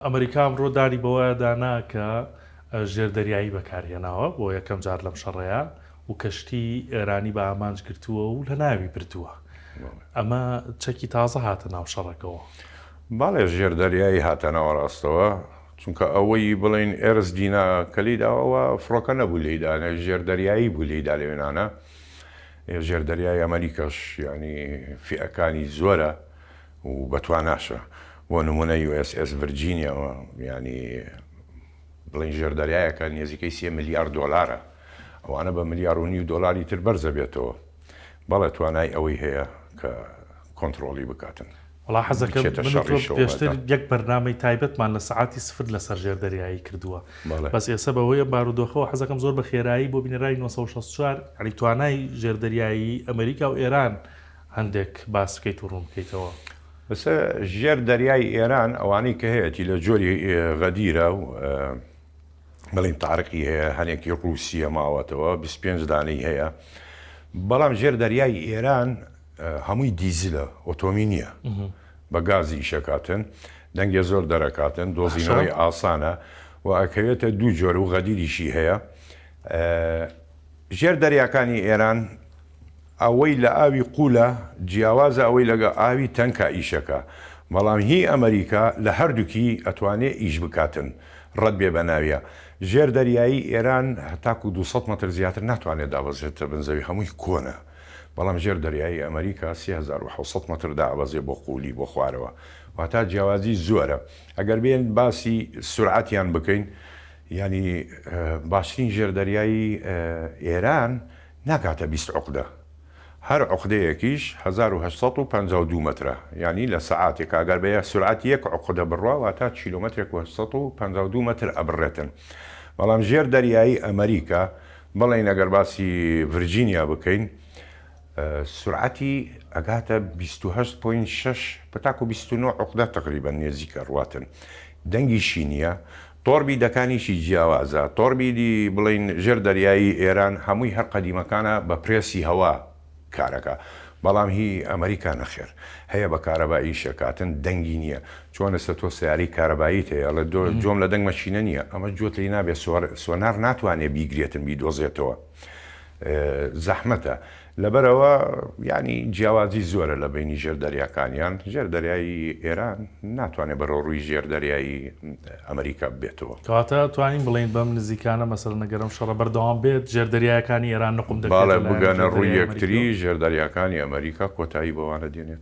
ئەمریکا ئەمڕۆ دانی بەوەدا نا کە ژێردەریایی بەکارهێناوە بۆ یەکەم جار لەم شەڕەیا و کەشتی ئێرانی بە ئامانج گرتووە و لەناوی بردووە. ئەمە چەکی تازە هاتە ناو شەڕەکەوە. بەڵێ ژێردەریایی هاتە ناوەڕاستەوە، چونکە ئەوەی بڵێین ئێرس دینا کە لێی داوە ئەوە فڕۆکە نەبوو لێی دا، ژێردەریایی بوو لێی دا لەوێنانە. ژێردەریای ئەمریکاش یانی فیئەکانی زۆرە. و بەتواناشە بۆ نمونە یو ئێس ئێس ڤرجینیا یانی بڵێن ژێردەریایەکە نێزیکەی سێ ملیار دۆلارە ئەوانە بە ملیار و نیو دۆلاری تر بەرزە بێتەوە بەڵێ توانای ئەوەی هەیە کە کۆنتڕۆڵی بکاتن. وەڵا حەزەکەم من و تۆ پێشتر یەک بەرنامەی تایبەتمان لە سەعاتی سفر لەسەر ژێردەریایی کردووە بەس ئێسە بەهۆی ئەم بارودۆخەوە حەزەکەم زۆر بە خێرایی بۆ بینەرانی 964 یانی توانای ژێردەریایی ئەمریکا و ئێران هەندێک باس بکەیت و ڕوون بکەیتەوە. بەسە ژێر دەریای ئێران ئەوانەی کە هەیەتی لە جۆری غەدیرە و بڵین تارقی هەیە هەنێکی ڕووسیە ماوەتەوە 25 دانەی هەیە بەڵام ژێر دەریای ئێران هەمووی دیزلە ئۆتۆمی نییە بە گازی ئیشەکاتن دەنگێ زۆر دەرەکاتن دۆزینەوەی ئاسانە و ئەکەوێتە دوو جۆر و غەدیریشی هەیە ژێر دەریاکانی ئێران ئەوەی لە ئاوی قولە جیاوازە ئەوەی لەگە ئاوی تەنکا ئیشەکا بەڵام هی ئەمریکا لە هەردووکی ئەتوانێ ئیش بکاتن ڕەت بێ بەناویا ژێر دەریایی ئێران هەتاکو 200 مەتر زیاتر ناتوانێ دابەزێتە بن زەوی هەمووی کۆنە بەڵام ژێر دەریایی ئەمریکا 3700 مەتر دائەبەزێ بۆ قولی بۆ خوارەوە واتا جیاوازی زۆرە ئەگەر بێن باسی سورعەتیان بکەین یانی باشترین ژێر دەریایی ئێران ناگاتە 20 عوقدە هەر عوقدەیەکیش 1852 مەترە یانی لە سەعاتێکا گەر بە سورعەتی یەک عوقدە بڕوا واتە کیلۆمەترێک و 852 مەتر ئەبڕێتن بەڵام ژێر دەریایی ئەمریکا بڵێین ئەگەر باسی ڤرجینیا بکەین سورعەتی ئەگاتە 28 point شەش پتاکو 29 عوقدە تەقریبەن نێزیک ئەڕواتن دەنگیشی نییە تۆربیدەکانیشی جیاوازە، تۆربیدی بڵێین ژێر دەریایی ئێران هەمووی هەر قەدیمەکانە بە پرێسی هەوا کارەکا، بەڵام هی ئەمریکا نەخێر هەیە بە کارەبا ئیش ئەکاتن دەنگی نییە، چۆن ئێستا تۆ سەیارەی کارەباییت هەیە ئەڵێ دۆ جۆم لە دەنگ مەکینە نییە، ئەمە جۆت لێی نابێ سۆنار ناتوانێ بیگرێتن بیدۆزێتەوە زەحمەتە. لەبەرئەوە یانی جیاوازی زۆرە لە بەینی ژێر دەریاکانیان، ژێر دەریایی ئێران ناتوانێت بەرەو ڕووی ژێر دەریایی ئەمریکا ببێتەوە. کەواتە توانین بڵێین بەم نزیکانە مەسەلەن ئەگەر ئەم شەڕە بەردەوام بێت ژێر دەریایەکانی ئێران نوقم دەکرێت بەڵێ لەلایەن بگەنە ژێر ڕووی دەریای یەکتری ئەمریکاوە؟ ژێر دەریاکانی ئەمریکا کۆتایی بەوانە دێنێت.